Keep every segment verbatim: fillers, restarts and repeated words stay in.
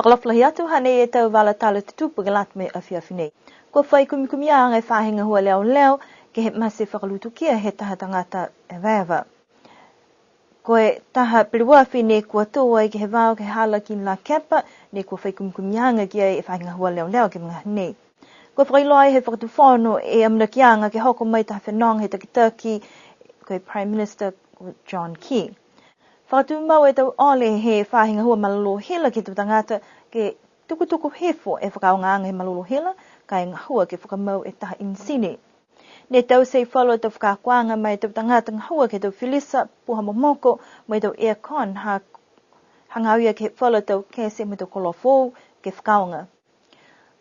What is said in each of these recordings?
Fakaalofa lahi atu, hanei e tau vala tala tutupu ke lata mo e afiafi nei. Kua fai kumikumiaga e faahi gahua leoleo ke he mate fakalutukia he taha tagata evaeva. Ko e taha peleoafi ne kua tō ai ke he vao ke he hala ki Lakepa, ne kua fai kumikumiaga ki ai e faahi gahua leoleo ke he magaaho nei. Kua fakailoa ai he Fakatufono e amanakiaga ke hoko mai taha fenoga he takitaki ko e Prime Minister ko John Key. Fakatumau e tau ole he faahi gahua malolō hila ke he tau tagata ke tukutuku hifo e fakaaogaaga he malolō hila, ka e gahua ke fakamau e taha inisini. Ne taute e falu a tau fakaakoaga ma e tau tagata gahua ke he tau filisa, puha momoko, mo e tau aircon, ha, hagaao ia ke he falu a tau kese mo e tau koloa foou ke fakaaoga.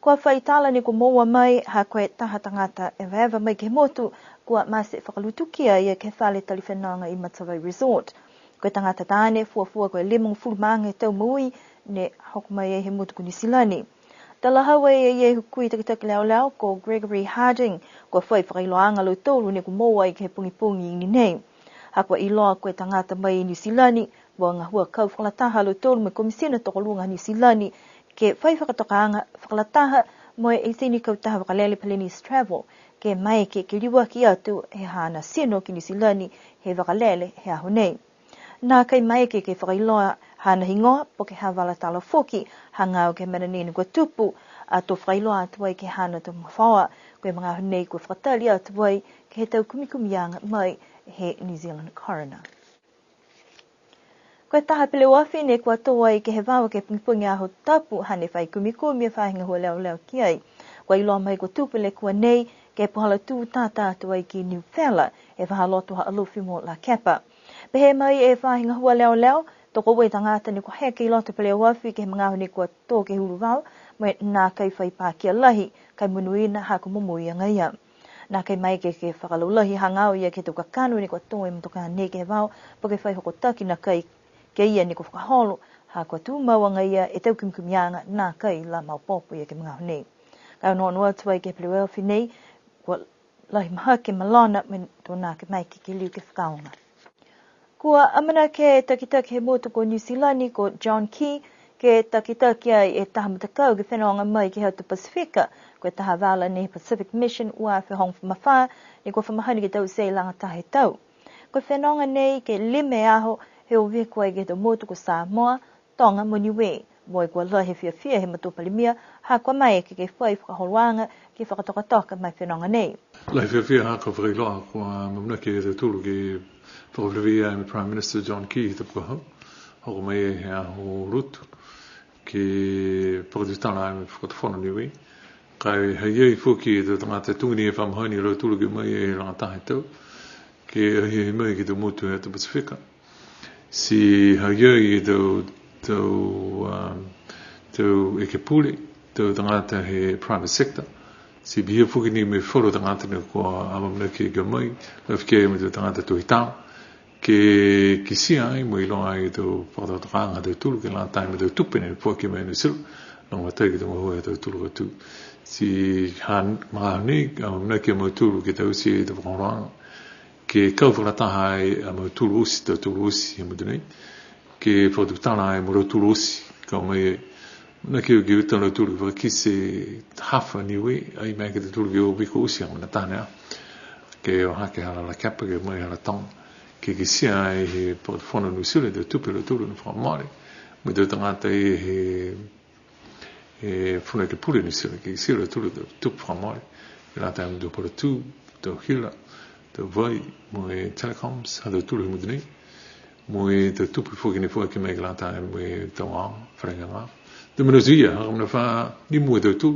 Kua fai tala ni kua moua mai ha ko e taha tagata evaeva mai ke he motu, kua mate fakalutukia ia ke he fale tali fenoga i Matavai Resort. Ko e tagata taane, fuafua ko e limagofulu ma ga e tau moui, ne hoko mai ai he motu ko Niu Silani. Talahau ai e ia e hukui takitaki leoleo ko Gregory Harding, kua fai fakailoaaga a lautolu ne kua moua ai ke he pogipogi ni nei. Ha kua iloa ko e tagata mai i Niu Silani, kua gahua kau fakalataha a lautolu mo e Komisina Tokoluga Niu Silani, ke fai fakatokaaga fakalataha mo e eseni kautaha vakalele Peleni's Travel, ke maeke ke liuaki atu he haana tino ki Niu Silani he vakalele he aho nei. Nākai maeke ke fakailoa haana higoa, po ke ha vala tala foki, hagaao ke he mena nei ne kua tupu, ato fakailoa atu ai ke he haana tau magafaoa, ko e magaaho nei kua fakatali atu ai ke he tau kumikumiaga mai he New Zealand Coroner. Ko e taha peleoafi ne kua tō ai ke he vao ke he pogipogi Aho Tapu, hane fai kumikumi e faahi gahua leoleo ki ai. Kua iloa mai kua tupu e lekua nei, ke he puhala tū tata atu ai ki Niu Fela, he vahā loto ha Alofi mo Lakepa. Pehē mai e faahi gahua leoleo, tokoua e tagata ne kua heke i loto he peleoafi ke he magaaho ne kua tō ke he uluvao, mo e nākai fai pakia lahi, ka e monuina ha kua momoui agaia. Nākai maeke ke fakalaulahi hagaao ia ke he tau kakano ne kua tō e motokā nei ke he vao, po ke fai hokotaki nākai ke ia ne kua fakaholo, ha kua tumau agaia e tau kumikumiaga nākai la maopoopo ia ke he magaaho nei. Ka e onoono atu ai ke he peleoafi nei, kua lahi mahaki e malona mo e to nākai maeke ke liu ke fakaaoga. Kua amanaki e takitaki he motu ko Niu Silani ko John Key, ke takitaki ai e taha matakau ke fenoga mai ke he atu Pasifika, ko e taha vala nei he Pacific Mission ua afe hogofulu ma fā, ne kua fa mahani ke taute e lagataha he tau. Ko e fenoga nei ke lima e aho, he o viko ai ke he tau motu ko Samoa, Toga mo Niue, mo e kua lahi e fiafia he matua palemia, ha kua maeke ke fai fakaholoaga ke fakatokatoka ma e fenoga nei. Lahi e fiafia ha kua fakailoa kua amanaki a tautolu ke fakafeleveia mo e Prime Minister John Key he tapu ka hau. Hoko mai he aho Lotu ke fakatutala mo e Fakatufono Niue. Ka e ha i ai foki e tau tagata tuga ni e fa mahani a lautolu ke o mai he lagataha he tau, ke ahiahi mai ke he tau motu he atu Pasifika. Ti ha i ai e tau, tau, um, tau ekepule, tau tagata he private sector. Ti pihia foki ni mo e falu a tagata ne kua amaamanaki ke o mai, lafi ke mo e tau tagata tohi tala, ke kitia ai mo e iloa ai e tau fakatokatokaaga ha tautolu ke lata mo e tau tupe ne foaki mai Niu Silani, lagomatai ke he tau gahua ha tautolu kautū. Ti ha, magaaho nei, amaamanaki a mautolu ke taute e tau fakaholoaga ke kau fakalataha ai a mautolu oti, tautolu oti he motu nei, ke fakatutala ai mo lautolu oti, ka o mai ai. Manako ke uta a lautolu ke fakakite hafa Niue, ai maeke a tautolu ke o viko oti a mena taha nei, ke o hake hala Lakepa, ke o mai hala Toga, ke kitia ai he Fakatufono Niu Silani e tau tupe ha lautolu ne fakamole, mo e tau tagata ia he e, fono ekepule Niu Silani, ke kitia e lautolu e tau tupe fakamole, ke lata mo e tau puhala tū, tau hila, tau vai, mo e telecoms, ha tautolu he motu nei, mo e tau tupe foki ne foaki mai ke lata mo e tau aoga, fale gagao. Tau mena ia, ha ko e mena fa, liu e tau tū,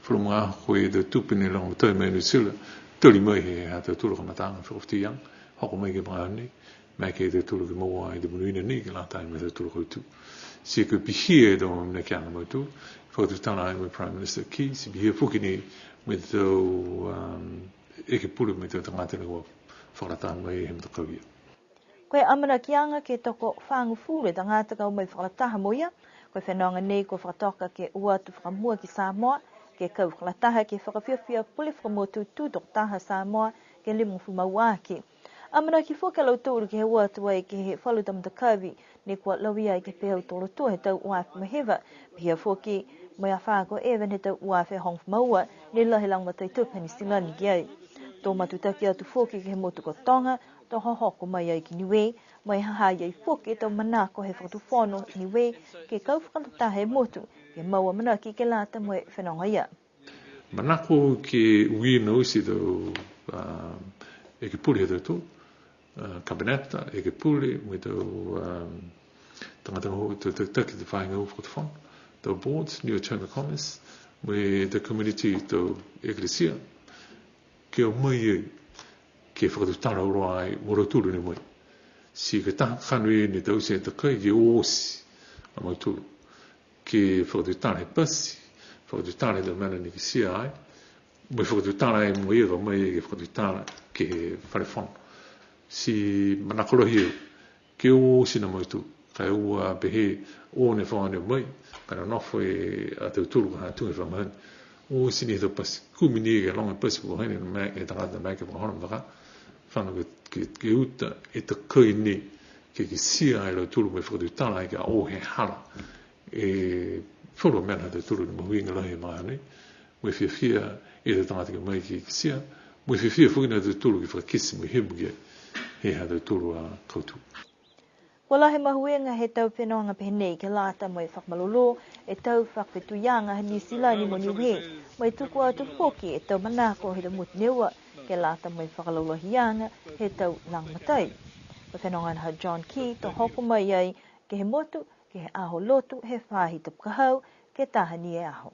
falu magaaho ko e tau tupe ne lagomatai mai Niu Silani, tali mai he ha tautolu a kamataaga fakafetuiaga, hoko mai ke he magaaho nei, maeke ia tautolu ke moua e tau monuina nei ke lata mo e ha tautolu a kautū. Ti ko e pihia e tau amanakiaga ha mautolu, fakatutala ai mo e Prime Minister Key, ti pihia foki ni mo e tau, um, ekepule mo e tau tagata ne kua fakalataha mai he matakau ia. Ko e amanakiaga ke tokofagofulu e tagata ka o mai fakalataha mo ia, ko e fenoga nei kua fakatoka ke o atu fakamua ki Samoa, ke kau fakalataha ke he fakafiafia pule fakamotu tū tokotaha Samoa, ke limagofulu ma ua aki. Amanaki foki a lautolu ke he o atu ai ke he falu tau matakavi ne kua lauia ai ke he peau tolotua he tau ua afe mo e hiva, pihia foki mo e afā ko Evan he tau ua afe hogofulu ma ua, ne lahi e lagomatai tupe ha Niu Silani ki ai. To matutaki atu foki ke he motu ko Toga, to hohoko mai ai ki Niue, mo e ha ha i ai foki e tau manako he Fakatufono Niue ke kau fakalataha e motu ke mau amanaki ke lata mo e fenoga ia. Manako ke uiina oti e tau, a, ekepule ha tautolu, a, Kapeneta, ekepule, mo e tau, a, tagata gahua, tau takitaki he faahi gahua fakatufono, tau boards, Niue Chamber of Commerce, mo e tau community, tau ekalesia, ke o mai ai, ke fakatutala auloa ai mo lautolu ne o mai. Ti ko e taha kakano ia ne taute e takai ke o oti a mautolu ke fakatutala he pasi, fakatutala he tau mena ne kitia ai, mo e fakatutala ai mo ia ka o mai ke fakatutala ke he fale fono. Ti manako lahi au ke o oti a mautolu, ka e ua pehē o ne fano mai, ka e nonofo e a tautolu ka ha tuga e fa mahani. O oti ni e tau pasi, kumi ni ke loga e pasi kua hane, e tagata mai ke fakaholo vaka, fano ke, ke, ke uta e takai nei, ke kitia ai a lautolu mo e fakatutala ai ke o he hala e falu a mena ha tautolu ne mahuiga lahi he magaaho nei, mo e fiafia e tau tagata ke o mai ke kitia, mo e fiafia foki ni a tautolu ke fakakite mo e himo ki ai he ha tautolu a kautū. Kua lahi e mahuiga he tau fenoga pehē nei ke lata mo e fakamalolō e tau fakafetuiaga ha Niu Silani mo Niue, mo e tuku atu foki e tau manako he tau motu ne ua ke lata mo e fakalaulahiaga he tau lagomatai. Ko e fenoga ha John Key to hoko mai ai ke he motu, ke he aho lotu he faahi tapu ka hau, ke taha ni e aho.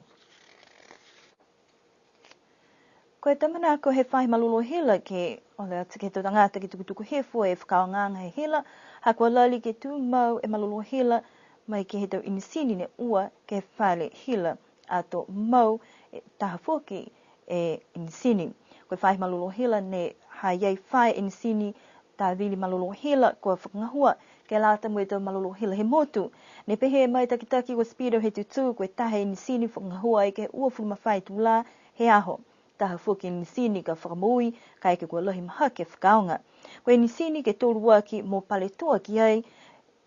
Ko e tau manako he faahi malolō hila ke ole atu ke he tau tagata ke tukutuku hifo e fakaaogaaga he hila, ha kua lali ke tumau e malolō hila mai ke he tau inisini ne ua ke he fale hila, ato mau e taha foki e inisini. Ko e faahi malolō hila ne ha i ai fā e inisini tāvili malolō hila kua fakagahua ke lata mo e tau malolō hila he motu. Ne pehē mai e takitaki ko Speedo Hetutu, ko e taha e inisini fakagahua ai ke uafulu ma fā e tulā he aho. Taha foki e inisini ka fakamoui, kaeke kua lahi mahaki e fakaaoga. Ko e inisini ke toluaki mo paletua ki ai,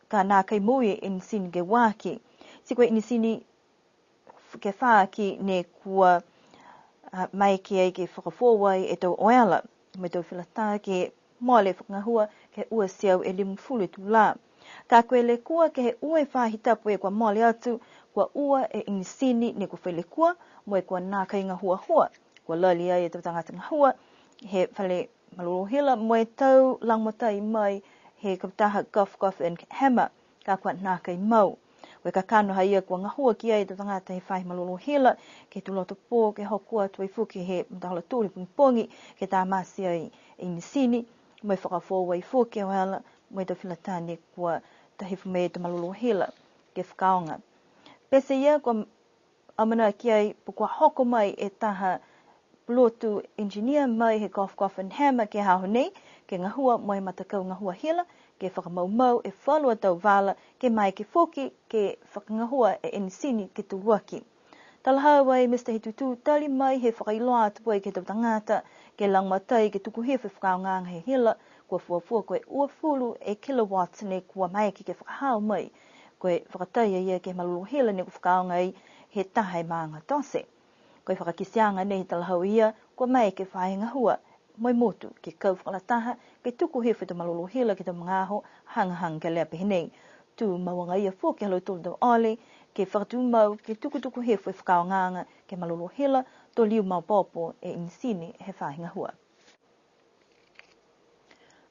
ka nākai moui e inisini ke ua aki. Ti ko e inisini ke fā aki ne kua, a, maeke ai ke fakafoou ai e tau oela, mo e tau filatā ke mole fakagahua ke he ua e teau e limagofulu e tulā. Ka ko e lekua ke he ua e faahi tapu kua mole atu, kua ua e inisini ne kua fai lekua, mo e kua nākai gahua hua. Kua lali ai e tau tagata gahua he fale malolō hila mo e tau lagomatai mai he kautaha Gough Gough and Hamer, ka kua nākai mau. Ko e kakano ha ia kua gahua ki ai e tau tagata he faahi malolō hila ke he tau loto pō ke hoko atu ai foki he matahola tolu he pogipogi ke tamate ai e inisini, mo e fakafoou ai foki e oela mo e tau filatā ne kua ta hifo mai e tau malolō hila ke fakaaoga. Pete ia kua amanaki ai po kua hoko mai e taha pulotu engineer mai he Gough Gough and Hamer ke he aho nei, ke gahua mo e matakau gahua hila, ke fakamaumau e falu a tau vala, ke maeke foki ke fakagahua e inisini ke toluaki. Talahau ai Mister Hetutu, tali mai he fakailoa atu ai ke he tau tagata ke lagomatai ke tuku hifo e fakaaogaaga he hila, kua fuafua ko e uafulu e kilowatt ne kua maeke ke fakahao mai. Ko e fakatai a ia ke he malolō hila ne kua fakaaoga ai he taha e maaga tote. Ko e fakakiteaga nei he talahau ia, kua maeke e faahi gahua mo e motu ke kau fakalataha, ke tuku hifo e tau malolō hila ke he tau magaaho hagahaga kelea pehē nei. Tumau agaia foki ha lautolu tau ole ke fakatumau ke tukutuku hifo e fakaaogaaga ke he malolō hila, to liu maopoopo e inisini he faahi gahua.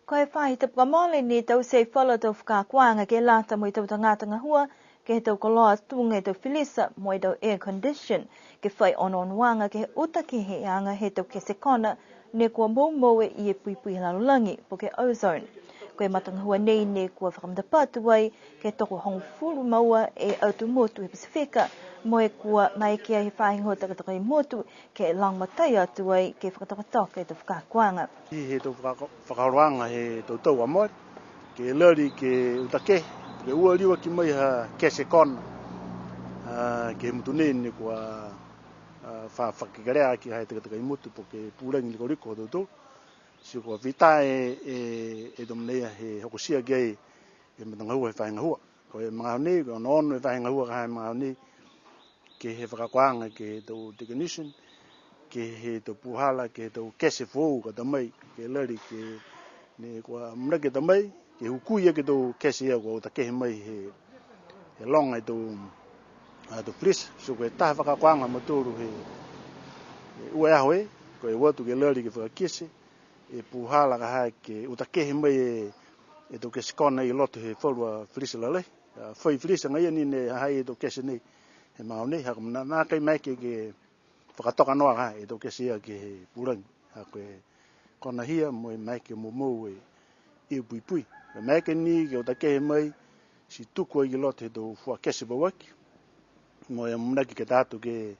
Ko e faahi tapu kua mole ne taute e falu a tau fakaakoaga ke lata mo e tau tagata gahua ke he tau koloa tuga e tau filisa mo e tau air condition, ke fai onoonoaga ke he uta keheaga he tau kese kona ne kua moumou e ie puipui he lalolagi, po ke ozone. Ko e matagahua nei ne kua fakamatapatu ai ke tokohogofulu ma ua e atu motu he Pasifika, mo e kua maeke ai he faahi gahua takatakai motu ke lagomatai atu ai ke fakatokatoka e tau fakaakoaga. He tau faka-, fakaholoaga he tau tau kua mole, ke lali ke uta kehe, ke ua liuaki mai ha kese kona, a, ke he motu nei ne kua, a, fa-, fakakelea aki ha e takatakai motu po ke pulagi likoliko ha tautolu. Ti kua fita e, e, e tau mena ia he hokotia ki ai e matagahua he faahi gahua. Ko e magaaho nei, ko e onoono e faahi gahua ka ha e magaaho nei, ke he fakaakoaga ke he tau technician, ke he tau puhala, ke he tau kesi foou ka ta mai, ke lali ke, ne kua amanaki ta mai, ke hukui aki e tau kesi ia kua uta kehe mai he, he loga e tau, a tau filisa. So ko e taha fakaakoaga ha mautolu he, he ua e aho e, ko e o atu ke lali ke fakakite e puhala ka ha ke uta kehe mai e, e tau kesi kona i loto he falu a filisa lalahi. A, fai filisa agaia ni ne ha ha i ai e tau kesi nei he magaaho nei, ha ko e mena nākai maeke ke fakatoka noa ka e tau kesi ia ke he pulagi. Ha ko e konahia mo e maeke moumou e, e puipui. Ko e maeke ni ke uta kehe mai, ti tuku ai ki loto he tau fua kesi pauaki. Mo e amanaki ke ta atu ke,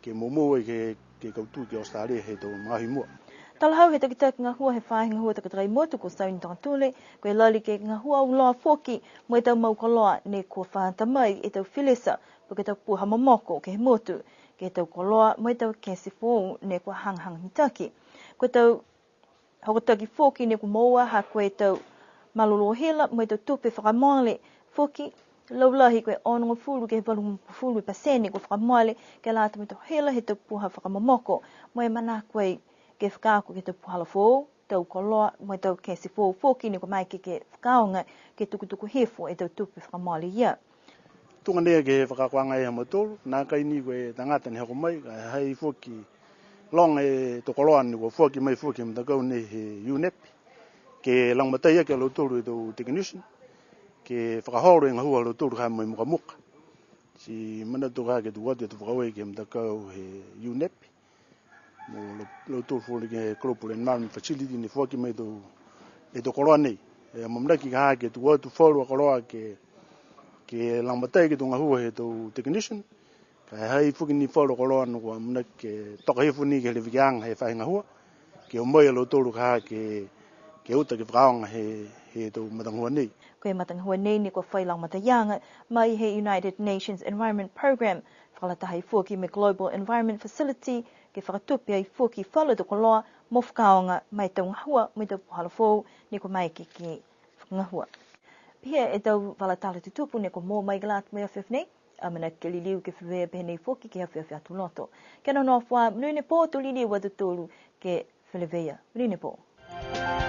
ke moumou ai ke, ke kautū ki Australia he tau magaaho i mua. Talahau he takitaki gahua he faahi gahua takatakai motu ko Sauni Togatule, ko e lali ke gahua auloa foki mo e tau mau koloa ne kua fa ta mai e tau filisa, po ke tau puha momoko ke he motu, ke he tau koloa mo e tau kesi foou ne kua hagahaga mitaki. Ko e tau hokotaki foki ne kua moua ha ko e tau malolō hila mo e tau tupe fakamole foki, laulahi ko e onogofulu ke he valugofulu e pasene kua fakamole ke lata mo e tau hila he tau puha fakamomoko, mo e manako ai ke fakaako ke he tau puhala foou, tau koloa, mo e tau kesi foou foki ne kua maeke ke fakaaoga ke tukutuku hifo e tau tupe fakamole ia. Tuga nei ke he fakaakoaga ia ha mautolu, nākai ni ko e tagata ne hoko mai, ka e ha ha i ai foki loga e tau koloa ne kua foaki mai foki he matakau nei he UNEP, ke lagomatai aki a lautolu e tau technician, ke fakaholo e gahua ha lautolu ka ha mo e mukamuka. Ti manatu ka ke tuku atu e tau fakaaue ke he matakau he UNEP, mo lau-, lautolu foki ke he Global Environment Facility ne foaki mai e tau, e tau koloa nei. E amanaki ka ha ke tuku atu falu a koloa ke, ke lagomatai ke he tau gahua he tau technician. Ka e ha ha i ai foki ni falu a koloa ne kua amanaki ke toka hifo ni ke he levekiaga he faahi gahua, ke o mai a lautolu ka ha ke, ke uta ke fakaaoga he, he tau matagahua nei. Ko e matagahua nei ne kua fai lagomataiaga mai he United Nations Environment Programme, fakalataha ai foki mo e Global Environment Facility, ke fakatupe ai foki falu a tau koloa mo fakaaoga ma e tau gahua mo e tau puhala foou ne kua maeke ke fakagahua. Pihia e tau vala tala tutupu ne kua moua mai ke lata mo e afiafi nei, amanaki ke liliu ke feleveia pehē nei foki ke he afiafi Aho Lotu. Kia nonofo ā, monuina e pō, to liliu a tautolu ke feleveia. Monuina e pō.